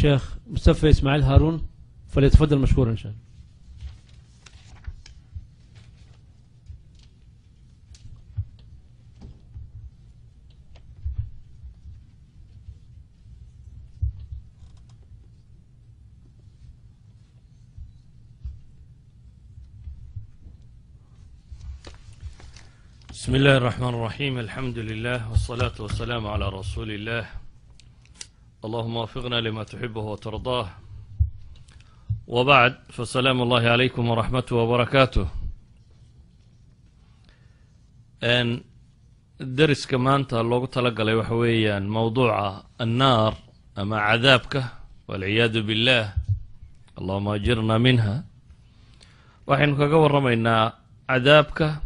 الشيخ مصطفى إسماعيل هارون، فليتفضل مشكورا إن شاء الله. بسم الله الرحمن الرحيم، الحمد لله والصلاة والسلام على رسول الله. اللهم وفقنا لما تحبه وترضاه، وبعد، فسلام الله عليكم ورحمته وبركاته. Deriska maanta loogu talagalay waxa weeyaan mowduuca annaar ama cadaabka، والعياذ بالله، اللهم أجرنا منها. Waxaynu kaga warramaynaa cadaabka.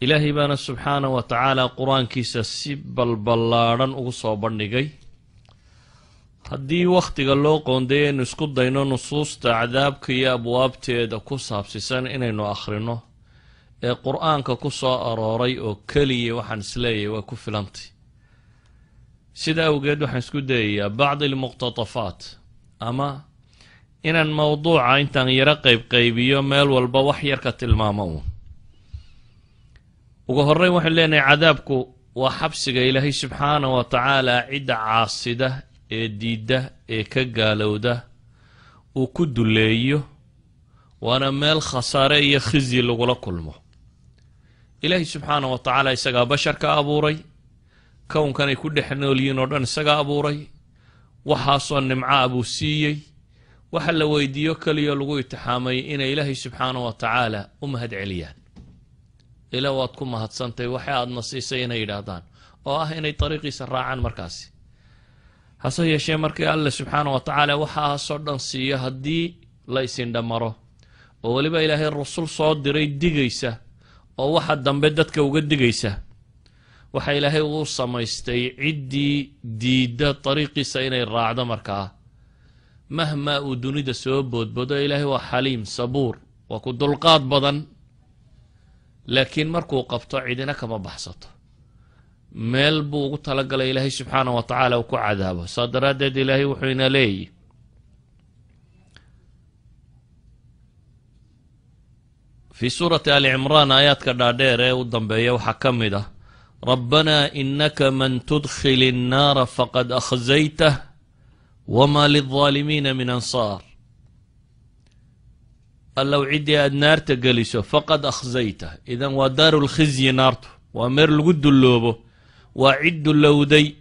Ilaahay baana subxaana wa tacaala Qur-aankiisa si balballaadhan ugu soo bandhigay. Haddii wakhtiga loo qoondeeyay aynu isku dayno nusuusta cadaabka iyo abwaabteeda ku saabsisan inaynu akhrino ee Qur-aanka ku soo arooray oo keliya, waxaan isleeyahay waa ku filantay. Sida awgeed waxaan isku dayayaa بعض المقتطفات ama inaan mowduuca intaan yaro qaybqaybiyo, meel walba wax yar ka tilmaamo uun. Ugu horreyn, waxaynu leenahay cadaabku waa xabsiga Ilaahay subxaana wa tacaala cidda caasida ee diidda ee ka gaalowda uu ku duleeyo, waana meel khasaare iyo khizyi lagula kulmo. Ilaahay subxaana wa tacaala isagaa basharka abuuray, kownkanay ku dhex nool yihiin oo dhan isagaa abuuray, waxaasoo nimca buu siiyey. Waxa la weydiiyo keliya, lagu itixaamay, inay Ilaahay subxaana wa tacaala u mahad celiyaan. Ilaa waad ku mahadsantay waxa aadna siisay, inay yidhaahdaan, oo ah inay dariiqiisa raacaan markaasi. Hase yeeshee, markii Alle subxaana wa tacaala waxaasoo dhan siiyo, haddii la isindhamaro, oo weliba Ilaahay rasul soo diray digaysa oo waxa dambe dadka uga digaysa, waxa Ilaahay uu samaystay ciddii diidda dariiqiisa inay raacdo markaa, mahmaa uu dunida soo boodboodo, Ilaahay waa xaliim sabuur, waa ku dulqaad badan, laakiin markuu qabto cidina kama baxsato. Meel buu ugu talagalay Ilaahay subxaana wa tacaala uu ku cadaabo. Saa daraaddeed Ilaahay wuxuu ina leeyahy fii suurati Ali Cimraan, aayaadka dhaadheer ee u dambeeya waxaa ka mid ah: ربنا إنك من تدخل النار فقد أخزيته وما للظالمين من أنصار. Allow, ciddii aada naarta geliso فقد أخزيته. إذن waa دار الخزي naartu, waa meer lagu dulloobo, waa cid dullowday,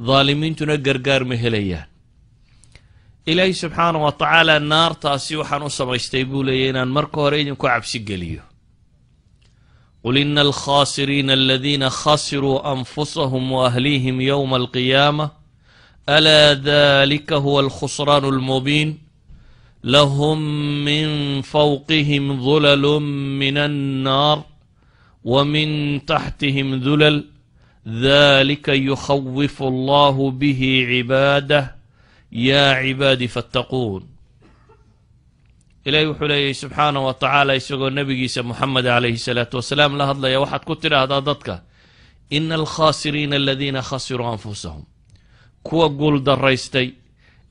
dhaalimiintuna gargaar ma helayaan. Ilaahay subxaana wa tacaala naartaasi waxaan u samaystay, buu leeyay, inaan marka hore idinku cabsi geliyo. قل إن الخاسرين الذين خسروا أنفسهم وأهليهم يوم القيامة، ألا ذلك هو الخسران المبين. لهم من فوقهم ظلل من النار ومن تحتهم ظلل، ذلك يخوف الله به عباده، يا عباد فاتقون. Ilahay wuxuu leeyahy subxaana wa tacaala, isagoo nebigiisa Moxamed calayhi salaatu wasalaam la hadlaya: waxaad ku tidhaahdaa dadka إن الخاسرين الذين خسروا أنفسهم, kuwa guul daraystay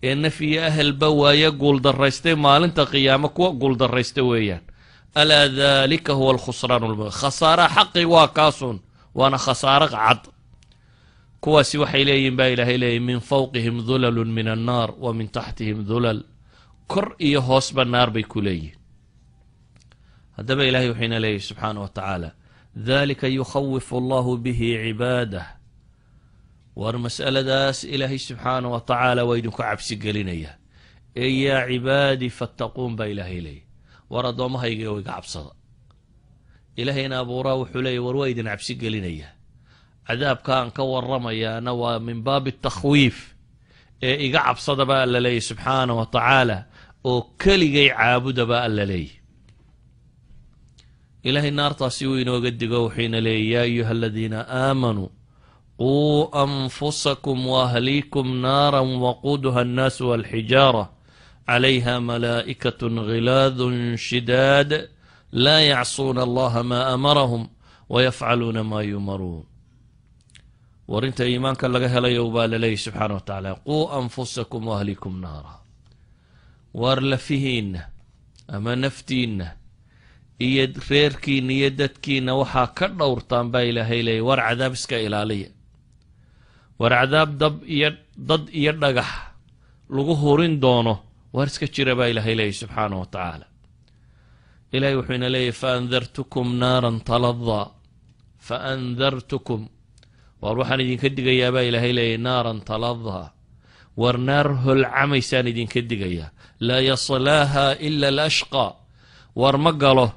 ee naf iyo ahelba waaye, guul daraystay maalinta qiyaamo, kuwa guul daraystay weeyaan. ألا ذلك هو الخسران المبين. Khasaaraha xaqi waa kaasun, waana khasaaro cad. Kuwaasi waxay leeyihin, baa Ilaahay leeyahy, من فوقهم ظلل من النار ومن تحتهم ظلل. Kor iyo hoosba naar bay ku leeyihin. Haddaba Ilahay wuxuu ina leeyahy subxaana wa tacaala: ذلك يخوف الله به عباده. War mas'aladaas Ilaahay subxaana wa tacaala waa idinku cabsi gelinaya ee يا عبادي فاتقون baa Ilaahay leeyahy. War addoommahayga, iga cabsada. Ilaahayna abuuraa wuxuu leeyahy: war waa idin cabsi gelinaya, cadaabka aan ka warramayaana waa من باب التخويف, ee iga cabsada baa Alla leeyahy subxaana wa tacaala, oo keligay caabuda baa Alla leeyahy. Ilaahay naartaasi uu inooga digo, wuxuu ina leeyay: يا أيها الذين آمنوا قوا أنفسكم وأهليكم نارا وقودها الناس والحجارة، عليها ملائكة غلاظ شداد، لا يعصون الله ما أمرهم ويفعلون ما يؤمرون. War inta iimaanka laga helayo baa laleeyahy subxaana wa tacaala, quu anfusakum waahlikum naara. Waar lafihiinna ama naftiinna iyo reerkiinna iyo dadkiinna waxaa ka dhowrtaan baa Ilaahay leeyay, war cadaab iska ilaaliya, war cadaab dab iyo dad iyo dhagax lagu hurin doono waar iska jira baa Ilaahay leeyay subxaana wa tacaala. Ilahay wuxuu ina leeyahy: faandartukum naaran taladaa. Faandartukum, waar waxaan idinka digayaa baa Ilaahay leeyay, naaran taladaa, war naar holcamaysaan idinka digayaa. Laa yaslaaha ila alashqa, war ma galo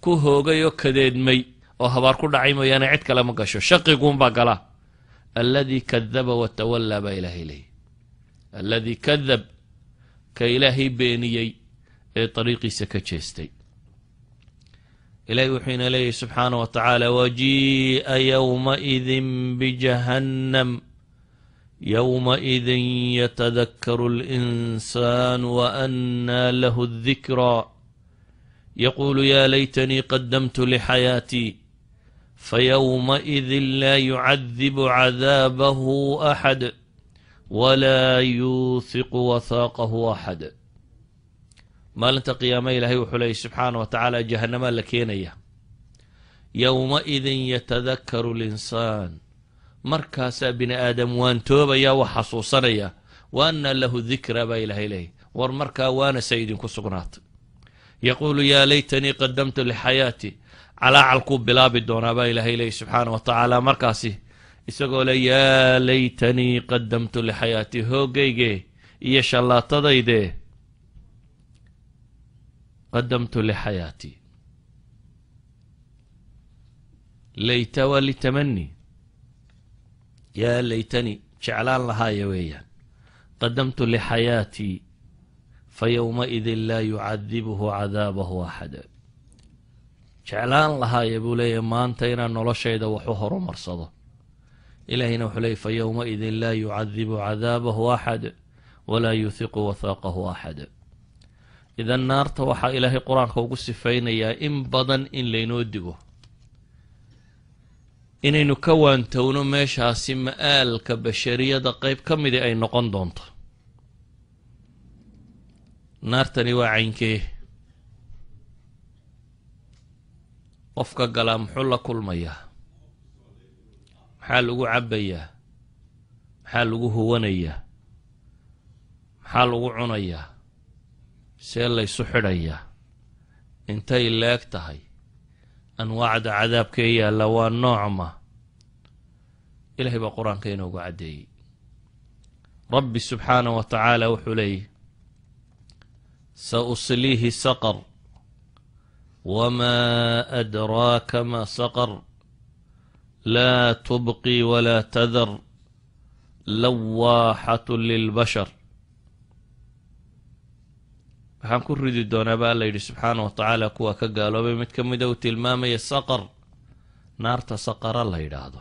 ku hoogay oo kadeedmay oo habaar ku dhacay mooyaane, cid kale ma gasho, shaqiguunbaa gala. Alladii kadaba watawallaa baa Ilaahay leeyay. Alladii kadab, ka Ilaahay beeniyey ee dariiqiisa ka jeestay. Ilahay wuxuu ina leeyahy subxaana wa tacaala: wajii'a yowmaidin bijahannam yowmaidin yatadakkaru alinsaanu waannaa lahu aldikraa yaquulu yaa laytanii qadamtu lixayaatii fayowmaidin laa yucadibu cadaabahu axad walaa yuuthiqu wathaaqahu axad. Maalinta qiyaame Ilaahay wuxuu leeyay subxaana wa tacaala, jahannamaa la keenaya. Yowmaidin yatadakkaru linsaan, markaasaa bini aadam waantoobaya, wax xasuusanaya. Wa annaa lahu dikraa baa Ilaahay leeyay. War markaa waanasa idinku sugnaatay. Yaquulu yaa laytanii qadamtu lixayaati, calaacalkuu bilaabi doonaa baa Ilaahay leeyay subxaana wa tacaala. Markaasi isagoo le yaa laytanii qadamtu lixayaati, hoogayge iyo shallaatadayde, qadamtu lixayaati. Layta waa litamani, yaa laytani, jeclaan lahaaya weeyaan. Qadamtu lixayaatii fa yowmaidin laa yucadibuhu cadaabahu axad. Jeclaan lahaaya buu leeyahy maanta inaan noloshayda wax u horumarsado. Ilaahiyna wuxuu leeyay: fa yowmaidin laa yucadibu cadaabahu axad walaa yuuthiqu wathaaqahu axad. Idan naarta waxaa Ilaahay qur-aanka ugu sifaynayaa in badan in laynoo digo, inaynu ka waantowno meeshaasi ma'aalka bashariyada qayb ka midi ay noqon doonto. Naartani waa caynkee? Qofka galaa muxuu la kulmayaa? Maxaa lagu cabbayaa? Maxaa lagu huwanayaa? Maxaa lagu cunayaa? See laysu xidhayaa? Intay leeg tahay? Anwaacda cadaabkee yaalla waa noocma? Ilahay baa qur-aanka inoogu caddeeyey. Rabbi subxaana wa tacaala wuxuu leeyay: sa usliihi saqar wamaa adraaka ma saqar laa tubqi walaa tadar lawaaxatu lilbashar. Waxaan ku ridi doonaa ba Alla yidhi subxaana wa tacaala kuwa ka gaaloobay mid ka mida uu tilmaamaya saqar, naarta saqara la yidhaahdo.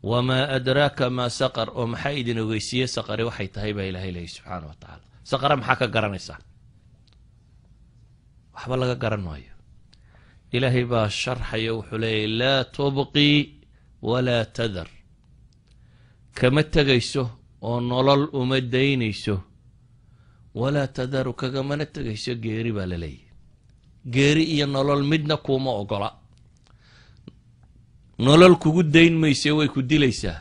Wamaa adraaka maa saqar, oo maxaa idin ogeysiiye saqari waxay tahay baa Ilahay leeyay subxaana wa tacaala? Saqara maxaa ka garanaysaa? Waxba laga garan maayo. Ilaahay baa sharxaya, wuxuu leeyahy: laa tubqi walaa tadar, kama tegayso oo nolol uma daynayso, walaa tadaru, kagamana tegayso geeri baa la leeyahy. Geeri iyo nolol midna kuuma ogola. Nolol kugu dayn mayse, way ku dilaysaa.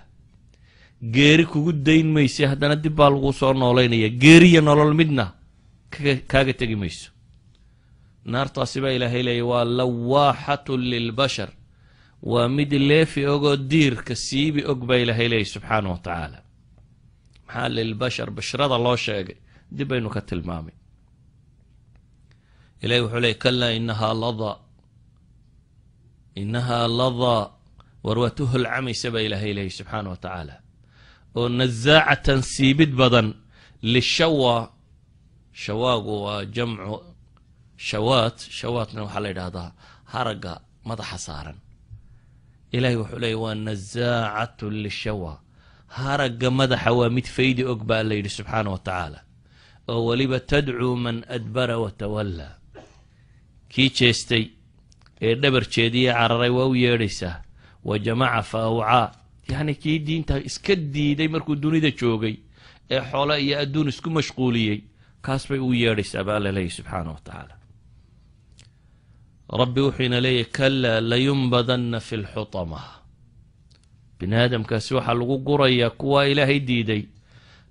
Geeri kugu dayn mayse, haddana dib baa lagu soo noolaynaya. Geeri iyo nolol midna kaaga tegi mayso naartaasi baa Ilaahay leeyay. Waa lawaaxatun lilbashar, waa mid leefi ogoo diirka siibi og baa Ilaahay leeyay subxaana wa tacaala. Maxaa lilbashar, bashrada loo sheegay? Dib baynu ka tilmaamay. Ilahay wuxuu leeyay: kalaa inahaa ladaa, inahaa ladaa, war waa tu holcamaysa baa Ilaahay leeyay subxaana wa tacaala, oo nasaacatan, siibid badan, lishawa. Shawaagu waa jamcu shawaat, shawaatna waxaa la yidhaahdaa haragga madaxa saaran. Ilahay wuxuu leeyay waa nasaacatun lishawa, haragga madaxa waa mid faydi og baa la yidhi subxaana wa tacaala. Oo weliba tadcuu man adbara watawallaa, kii jeestay ee dhabar jeediye cararay waa u yeedhaysaa. Wa jamaca fa awcaa. Yacni kii diinta iska diiday markuu dunida joogay ee xoole iyo adduun isku mashquuliyey, kaas bay ugu yeedhaysaa baa alla leeyahy subxaana wa tacaala. Rabbi wuxuu ina leeyahy: كلا لينبذن في الحطمة. Bini aadamkaasi waxaa lagu gurayaa, kuwaa Ilaahay diiday,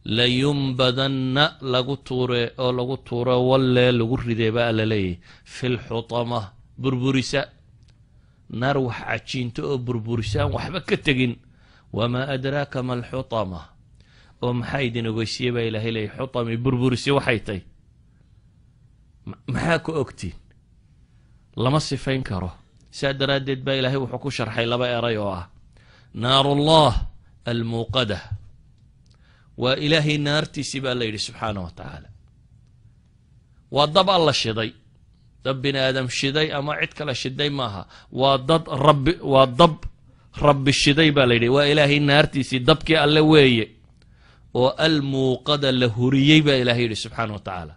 لينبذن, lagu tuure oo lagu tuuro wallee lagu ridee baa alla leeyahy, في الحطمة, burburisa, naar wax cajiinto oo burburisa aan waxba ka tegin. وما أدراك ما الحطمة? Oo maxaa idin ogeysiiyey baa Ilaahay leeyay, xutami burburisi waxay tay maxaa ka ogtiin? Lama sifayn karo. Saa daraaddeed baa Ilaahay wuxuu ku sharxay laba eray oo ah نار الله الموقدة. Waa Ilaahay naartiisii baa la yidhi subxaanah wa tacaala. Waa dab Alla shiday, dab bini aadam shiday ama cid kale shiday maaha, waa dad Rabbi, waa dab Rabbi shiday baa la yidhi. Waa Ilaahay naartiisii, dabkii Alle weeye oo الموقدة, la huriyey baa Ilahay yidhi subxaana wa tacaala.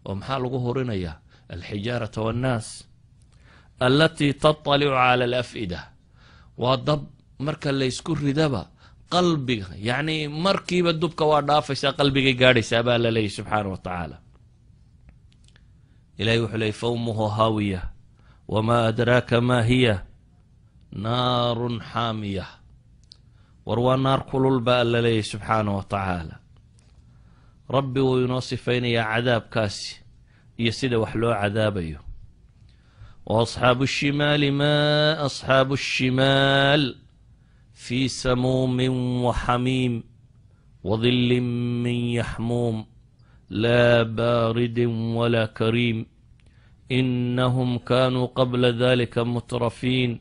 Oo maxaa lagu hurinayaa? الحجارة والناس التي تطلع على الأفئدة. Waa dab marka laysku ridaba qalbiga, yacni markiiba dubka waa dhaafaysaa, qalbigay gaadhaysaa baa la leeyahy subxaana wa tacaala. Ilahay wuxuu leeyay: فأمه هاوية وما أدراك ما هي نار حامية. War waa naar kulul baa alla leeyahy subxaana wa tacaala. Rabbi wuu inoo sifaynayaa cadaabkaasi iyo sida wax loo cadaabayo. وأصحاب الشمال ما أصحاب الشمال في سموم وحميم وظل من يحموم لا بارد ولا كريم إنهم كانوا قبل ذلك مترفين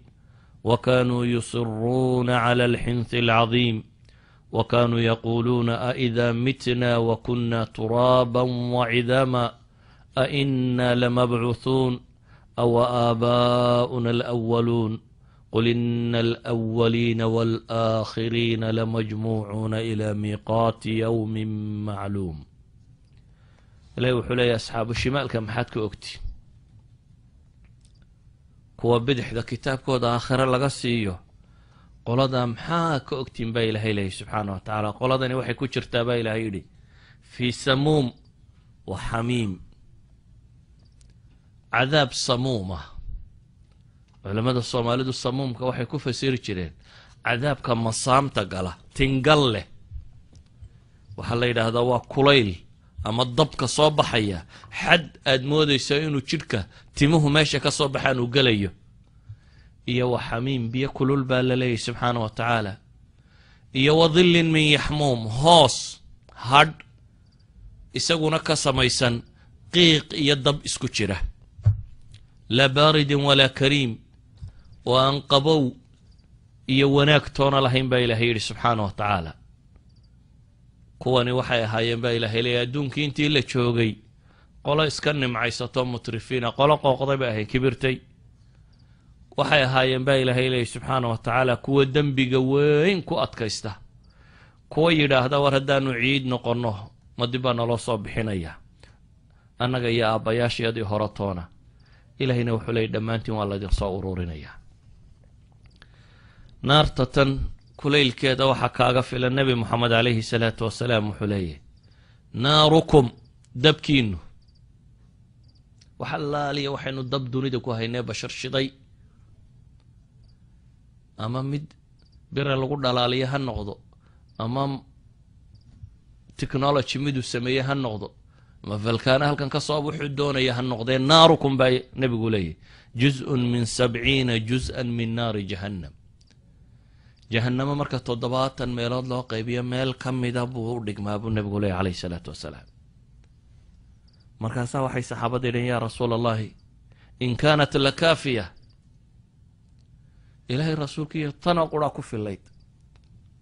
وكانوا يصرون على الحنث العظيم وكانوا يقولون أإذا متنا وكنا ترابا وعظاما أإنا لمبعوثون أو آباؤنا الأولون قل إن الأولين والآخرين لمجموعون إلى ميقات يوم معلوم. Ilahi wuxuu leeyahy: asxaabu shimaalka maxaad ka ogti? Kuwa bidixda kitaabkooda aakhire laga siiyo, qoladaa maxaa ka ogtiin baa Ilaahay leeyahy subxaana wa tacaala. Qoladani waxay ku jirtaa baa Ilahay yidhi في سموم وحميم, cadaab samuuma. Culamada Soomaalidu samuumka waxay ku fasiri jireen cadaabka masaamta gala, tingal leh. Waxaa la yidhaahdaa waa kulayl ama dabka soo baxaya xad aad moodayso inuu jidhka timuhu meesha ka soo baxaan uu gelayo. Iyo وحميم, biyo kulul baa la leeyahy subxaana wa tacaala. Iyo وظل من يحموم, hoos hadh isaguna ka samaysan qiiq iyo dab isku jira. لا بارد ولا كريم, oo aan qabow iyo wanaag toona lahayn baa Ilaahay yidhi subxaana wa tacaala. Kuwani waxay ahaayeen baa Ilahay leeyahy, adduunkii intii la joogay qolo iska nimcaysato, mutrifiina, qolo qooqday bay ahayn, kibirtay. Waxay ahaayeen baa Ilaahay leeyahy subxaana wa tacaala kuwa dembiga weyn ku adkaysta, kuwa yidhaahda: "War haddaanu ciid noqonno, ma dib baa naloo soo bixinaya annaga iyo aabbayaashayadii hore toona?" Ilahayna wuxuu leeyay: "Dhammaantiin waa laydin soo ururinaya." Naarta tan kulaylkeeda waxaa kaaga filan Nebi Moxamed calayhi salaatu wasalaam wuxuu leeyahy: "ناركم," dabkiinu, wax allaaliya waxaynu dab dunida ku haynee bashar shiday, ama mid bira lagu dhalaaliyo ha noqdo, ama technology miduu sameeye ha noqdo, ama falkaana halkan ka soo wuxuu doonaya ha noqdee, ناركم baa nebigu leeyahy, جزء من سبعين جزءا من نار جهنم. Jahanamo marka 70 meelood loo qaybiyo meel ka mida buu u dhigmaa buu nebigu leeyay calayhi salaatu wasalaam. Markaasaa waxay saxaabada yidheen: "يا رسول الله، إن كانت لكافية." Ilaahay rasuulkiiyo, tanoo quraa ku filayd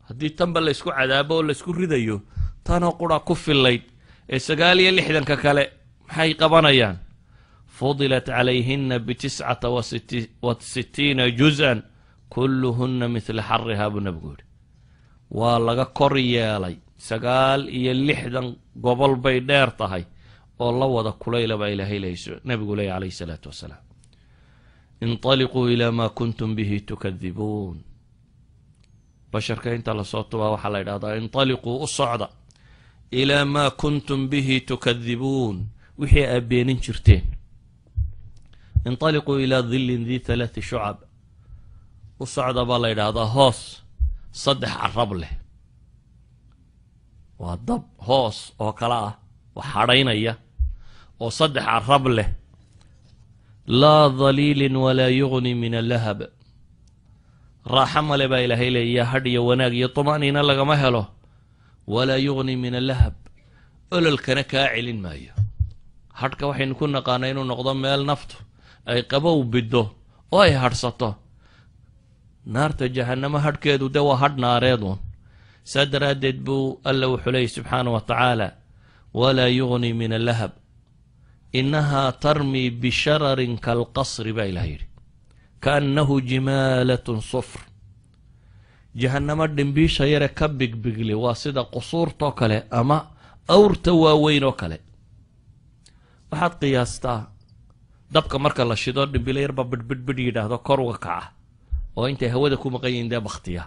haddii tanba laysku cadaabo oo laysku ridayo, tanoo quraa ku filayd, ee 69-ka kale maxay qabanayaan? فضلت عليهن ب69 جزءا كلهن مثل حرها buu nabigu yidhi. Waa laga kor yeelay, 69 gobol bay dheer tahay oo la wada kulayla baa Ilaahay leey, nabigu leeyay calayhi salaatu wasalaam. انطلقوا إلى ما كنتم به تكذبون. Basharka inta lasoo tubaa waxaa la yidhahdaa: intaliquu, u socda, ilaa maa kuntum bihi tukadibuun, wixii aad beenin jirteen. Intaliquu ilaa dillin dii thalaati shucab, u socda baa la yidhaahdaa hoos saddex carab leh. Waa dab hoos oo kale ah, wax hadhaynaya oo saddex carab leh. Laa dhaliilin walaa yugni min allahab. Raaxo male baa Ilaahay leeya, hadh iyo wanaag iyo tuma'niina lagama helo. Walaa yugni min allahab, ololkana kaa celin maayo. Hadhka waxaynu ku naqaanaa inuu noqdo meel naftu ay qabow biddo oo ay hadhsato. Naarta Jahannamo hadhkeedu dee waa hadh naareeduun. Saa daraaddeed buu Alla wuxuu leeyay subxaana wa tacaala: walaa yugni min allahab, inahaa tarmi bishararin kalqasri, baa Ilaha yidhi, kaannahu jimaalatun sufr. Jahannamo dhimbiisha yare ka bigbigli waa sida qusuurtoo kale ama awrta waaweyn oo kale. Waxaad qiyaastaa dabka marka la shido, dhimbilo yarba bidhbidhbidh yidhaahdo, kor uga kaca oo intay hawada ku maqan yihiin dee bakhtiya.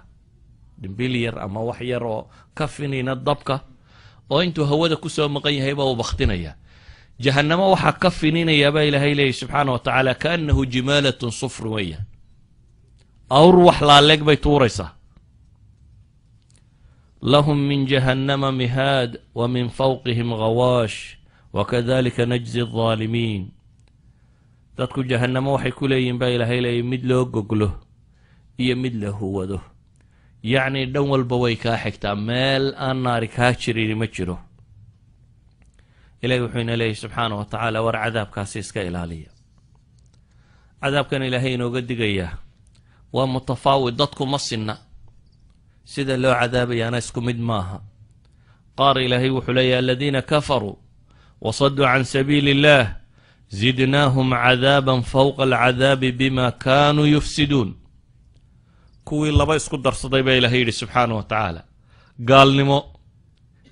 Dhimbil yar ama wax yar oo ka finina dabka oo intuu hawada kusoo maqan yahay baa uu bakhtinaya. Jahannamo waxaa ka fininayaa baa Ilaahay leeyahy subxaana wa tacaala: kaannahu jimaalatun sufr weeyaan, awr wax laaleeg bay tuuraysaa. Lahum min jahannama mihaad wa min fawqihim ghawaash, wakadalika najzi aldaalimiin. Dadku jahannamo waxay ku leeyihin baa Ilaahay leeyahy mid loo goglo iyo mid la huwado. Yacni dhan walba way kaa xigtaa, meel aan naari kaa jirin ma jiro. Ilahi wuxuu ina leeyahy subxaana wa tacaala: war cadaabkaasi iska ilaaliya. Cadaabkan Ilaahay inooga digayaa waa mutafaawid, dadku ma sinna, sida loo cadaabayaana isku mid maaha. Qaar Ilaahay wuxuu leeyahy: aladiina kafaruu wasaduu can sabiili illah zidnaahum cadaaban fawqa alcadaabi bima kaanuu yufsiduun. Kuwii laba isku darsaday baa Ilahay yidhi subxaana wa tacaala, gaalnimo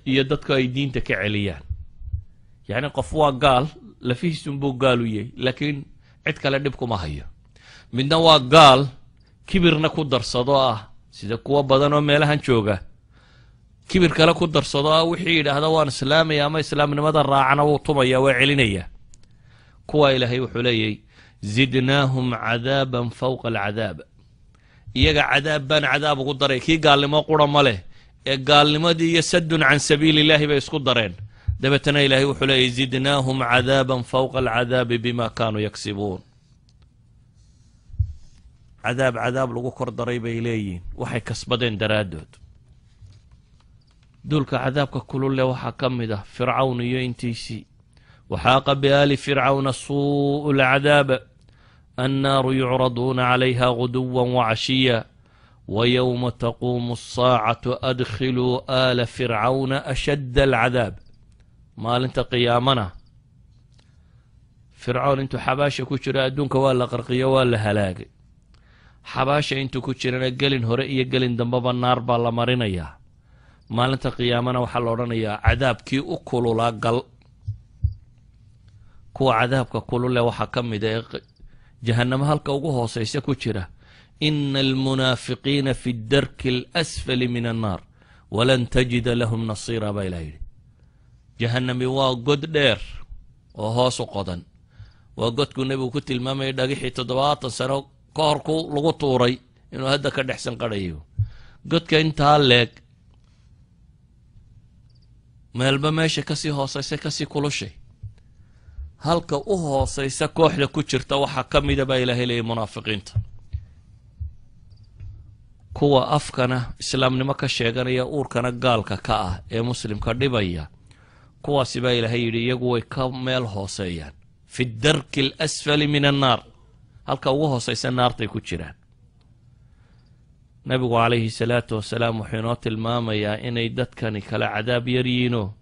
iyo dadku ay diinta ka celiyaan. Yacni qof waa gaal, lafihiisunbuu gaal u yahay, laakiin cid kale dhib kuma hayo. Midna waa gaal kibirna ku darsado ah, sida kuwo badan oo meelahan jooga, kibir kale ku darsado ah. Wixii yidhaahda waan islaamaya ama islaamnimada raacana wuu tumaya, waa celinaya. Kuwa Ilaahay wuxuu leeyahy: zidnaahum cadaaban fawqa alcadaab. Iyaga cadaab baan cadaab ugu daray. Kii gaalnimo qura ma leh ee gaalnimadii iyo saddun can sabiili illaahi bay isku dareen. Dabeetana Ilaahay wuxuu leeyahy: zidnaahum cadaaban fawqa alcadaabi bima kaanuu yaksibuun. Cadaab cadaab lagu kor daray bay leeyihin waxay kasbadeen daraaddood. Duulka cadaabka kululle waxaa ka mid ah Fircawn iyo intiisii. Waxaaqa biaali fircawna suu'u alcadaab, annaaru yucraduuna calayha guduwa wacashiya, wa yowma taquumu asaacatu adkhiluu aala fircawna ashadda alcadaab. Maalinta qiyaamana Fircoon intuu xabaasha ku jiro, adduunka waa la qarqiyo, waa la halaagay, xabaasha intuu ku jirana gelin hore iyo gelin dambeba naar baa la marinayaa. Maalinta qiyaamana waxaa la odhanayaa: cadaabkii u kululaa gal. Kuwa cadaabka kulule waxaa ka mid a ee jahannamo halka ugu hooseysa ku jira: ina almunaafiqiina fi darki alasfali min annaar walan tajida lahum nasiira, baa Ilah yidhi. Jahannami waa god dheer oo hoos u qodan. Waa godkuu Nebigu ku tilmaamayay dhagixii 70 sano ka hor ku lagu tuuray inuu hadda ka dhex sanqadhayo. Godka intaa leeg, meelba meesha kasii hooseysa kasii kulushay. Halka u hooseysa kooxda ku jirta waxaa ka mida baa Ilaahay leeyay munaafiqiinta, kuwa afkana islaamnimo ka sheeganaya, uurkana gaalka ka ah ee muslimka dhibaya. Kuwaasi baa Ilaahay yidhi iyagu way ka meel hooseeyaan, fi darki alasfali min annaar, halka ugu hooseysa naartay ku jiraan. Nabigu calayhi salaatu wasalaam wuxuu inoo tilmaamayaa inay dadkani kala cadaab yaryihiinoo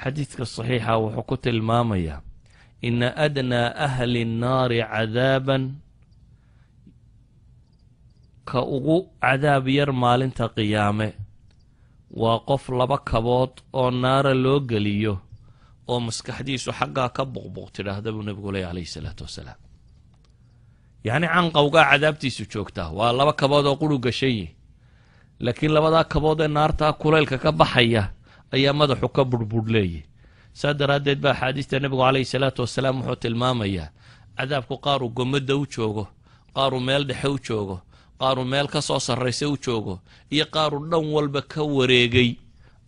xadiidka saxiixa wuxuu ku tilmaamayaa: ina adnaa ahli nnaari cadaaban, ka ugu cadaab yar maalinta qiyaame, waa qof laba kabood oo naara loo geliyo oo maskaxdiisu xaggaa ka buqbuq tidhaahda, buu Nebigu leey calayhi salaatu wasalaam. Yacni canqowgaa cadaabtiisu joogtaa waa laba kabood oo quru gashayi. Laakiin labadaa kabood ee naartaa kulaylka ka baxaya ayaa madaxu ka budhbudh leeyahy. Saa daraaddeed baa axaadiista nebigu calayhi salaatu wasalaam wuxuu tilmaamayaa cadaabku qaaruu gomadda u joogo, qaaruu meel dhexe u joogo, qaaruu meel ka soo sarraysa u joogo, iyo qaaruu dhan walba ka wareegay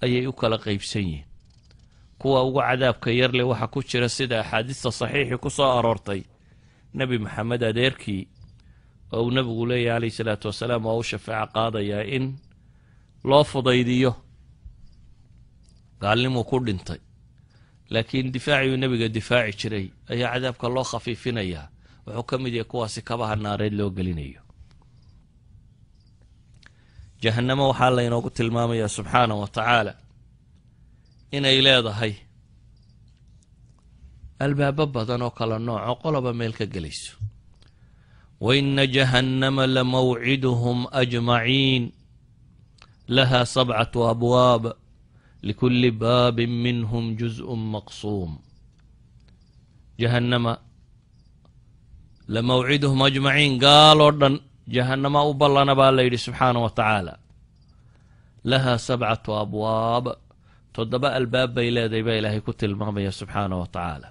ayay u kala qaybsan yihiin. Kuwa ugu cadaabka yarle waxaa ku jira, sida axaadiista saxiixii ku soo aroortay, Nebi Maxamed adeerkii, oo uu nebigu leeyahy calayhi salaatu wasalaam waa u shafeeco qaadayaa in loo fudaydiyo. Gaalnimuu ku dhintay, laakiin difaaciyuu nebiga difaaci jiray ayaa cadaabka loo khafiifinayaa. Wuxuu ka mid yahay kuwaasi kabaha naareed loo gelinayo. Jahannamo waxaa laynoogu tilmaamayaa subxaana wa tacaala inay leedahay albaabo badan oo kala nooco, qoloba meel ka gelayso. وإن جهنم لموعدهم أجمعين لها سبعة أبواب لكل باب منهم جزء مقسوم. جهنم لموعدهم أجمعين, gaaloo dhan jahannama u ballana baa la yidhi subxaana wa tacaala. لها سبعة أبواب, 7 albaab bay leedahay baa Ilaahay ku tilmaamaya subxaana wa tacaala.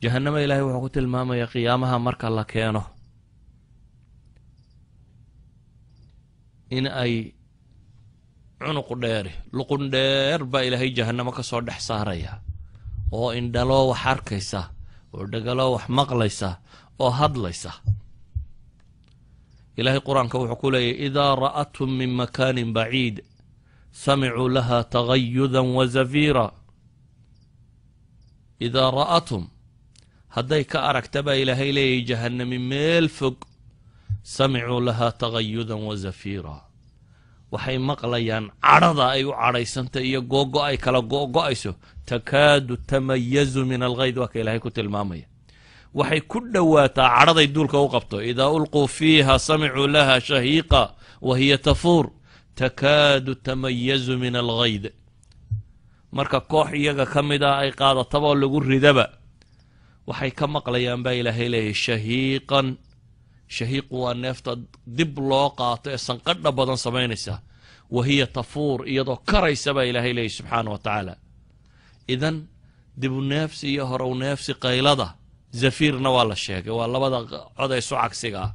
Jahannama Ilaahay wuxuu ku tilmaamaya qiyaamaha marka la keeno in ay cunuq dheeri, luqun dheer baa Ilaahay jahannamo ka soo dhex saaraya, oo indhaloo wax arkaysa, oo dhegaloo wax maqlaysa, oo hadlaysa. Ilaahay Qur-aanka wuxuu ku leeyahy: إذا رأتهم من مكان بعيد سمعوا لها تغيظا وزفيرا. إذا رأتهم, hadday ka aragta baa Ilaahay leeyahy jahannami meel fog, سمعوا لها تغيظا وزفيرا, waxay maqlayaan cadhada ay u cadhaysantay iyo googo ay kala go'go-ayso. تكاد تميز من الغيظ, waa ka Ilahay ku tilmaamaya. Waxay ku dhowaataa cadhaday duulka u qabto. إذا ألقوا فيها سمعوا لها شهيقا وهي تفور تكاد تميز من الغيظ. Marka koox iyaga ka mid ah ay qaadataba oo lagu ridaba, waxay ka maqlayaan baa Ilaahay leeyahy شهيقا. Shahiiqu waa neefta dib loo qaato ee sanqadha badan samaynaysa. وهي تفور, iyadoo karaysa baa Ilaahay leeyahy subxaana wa tacaala. Idan dibu neefsi iyo horow neefsi, qaylada, zafiirna waa la sheegay, waa labada cod ee isu cagsiga ah.